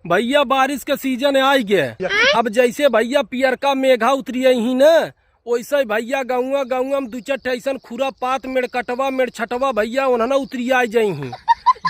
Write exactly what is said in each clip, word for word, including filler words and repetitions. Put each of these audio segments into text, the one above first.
भइया, बारिस के सीजन आइ गे। अब जइसे भइया पियरका मेघा उतरियइहीं न, ओइसइ भइया गउँवा गउँवा म दुइ चार ठे अइसन खुरापात मेड़कटवा मेड़छटवा भइया ओन्हना उतरियाइ जइहीं।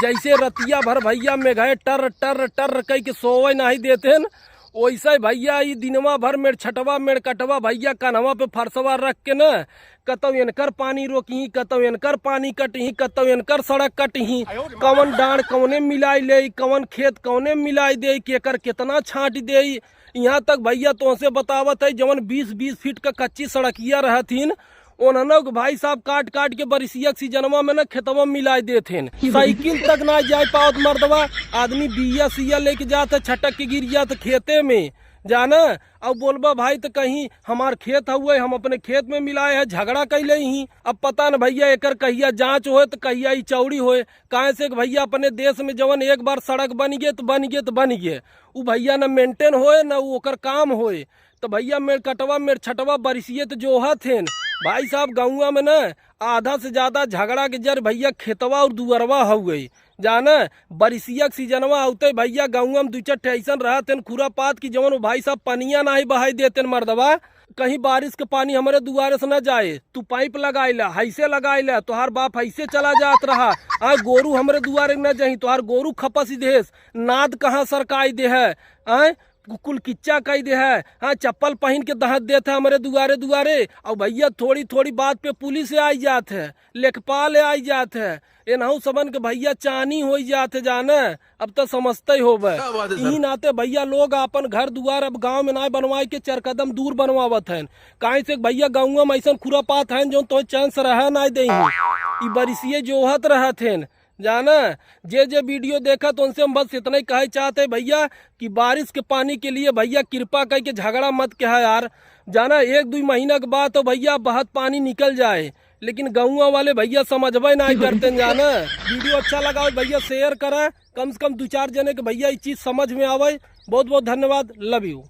जइसे रतिया भर भइया मेघइ टर्र टर्र टर्र कइके सोवइ नाहीं देतेन, ओइसइ भइया ई दिनवा भर मेड़छटवा मेड़कटवा भइया कन्हवा पे फरसवा रख के न कतउ एनकर पानी रोकिहीं, कतउ एनकर पानी कटिहीं, कतउ एनकर सड़क कटिहीं। कवन डाँड़ कउने मिलाइ लेई, कवन खेत कउने मिलाइ देई, केकर केतना छाँटि देई। इहाँ तक भइया तोहसे बतावत है, जवन बीस बीस फीट क कच्ची सड़किया रहथिन, ओन्हनउ क भाई साहब काट काट के बरिसिया क सीजनवा में न खेतवा मिलाइ देथिन। साइकिल तक नाहीं जाइ पावत मर्दवा, आदमी बिया सिया लेके जात है, छटक के गिर जात है खेते में, जाना। अउ बोलबा भाई त कहीं हमार खेत हउए, हम अपने खेत में मिलाए हैं, झगड़ा कइ लेइहीं। अब पता न भइया एकर कहिया जाँच होए त कहिया ई चौड़ी होए। काहे से कि भइया अपने देस में जवन एक बार सड़क बनि गे त बनि गे त बनि गे, उ भइया न maintain होए न उ ओकर काम होए। त भइया मेड़कटवा मेड़छटवा बरिसिये त जोहत हेन। भाई साहब गउँवा में न आधा से जादा झगड़ा के जर भइया खेतवा अउर दुअरवा हउए। जाना, बरिसिया क सीजनवा अउतइ भइया गउँवा में दुइ चार ठे अइसन रहत हेन खुरापात कि जवन उ भाई साहब पनिया नाहीं बहाइ देतेन मर्दवा। कहीं बारिस क पानी हमरे दुआरे से न जाए, तू पाइप लगाइ ला, हइसे लगाइ ला, तोहार बाप हइसे चला जात रहा। आँय, गोरू हमरे दुआरे न जइहीं, तोहार गोरू खपसि देहेस, नाद कहाँ सरकाइ देहे, आँय, कु-, कुल किच्चा कइ देहे, हाँ, चप्पल पहिन के दहत देत है हमरे दुआरे दुआरे। अउ भइया थोड़ी थोड़ी बात पे पुलिस आइ जात है, लेखपाल आइ जात है, एनहू सबन के भइया चानी होइ जात है जाना। अब त समझतइ होबे। क्या बात है सर। इही नाते भइया लोग आपन घर दुआर अब गाँव में नाहीं बनवाइ के चार कदम दूर बनवावत हएन। काहे से भइया गउँवा में अइसन खुरापात हएन जउन तोहे चैन से रहे नाहीं देइहीं। ई बरिसिये जोहत रहत हेन। जाना, जे जे video देखत ओनसे हम बस एतनइ कहइ चाहत है भइया कि बारिस के पानी के लिए भइया कृपा कइके झगड़ा मत किहा यार। जाना, एक दुइ महीना के बाद तो भइया बहुत पानी निकल जाए, लेकिन गउँवा वाले भइया समझबइ नाहीं करतेन जाना। Video अच्छा लगा हो भइया share करा, कम से कम दुइ चार जने के भइया ई चीज समझ में आवइ। बहुत बहुत धन्यवाद, love you।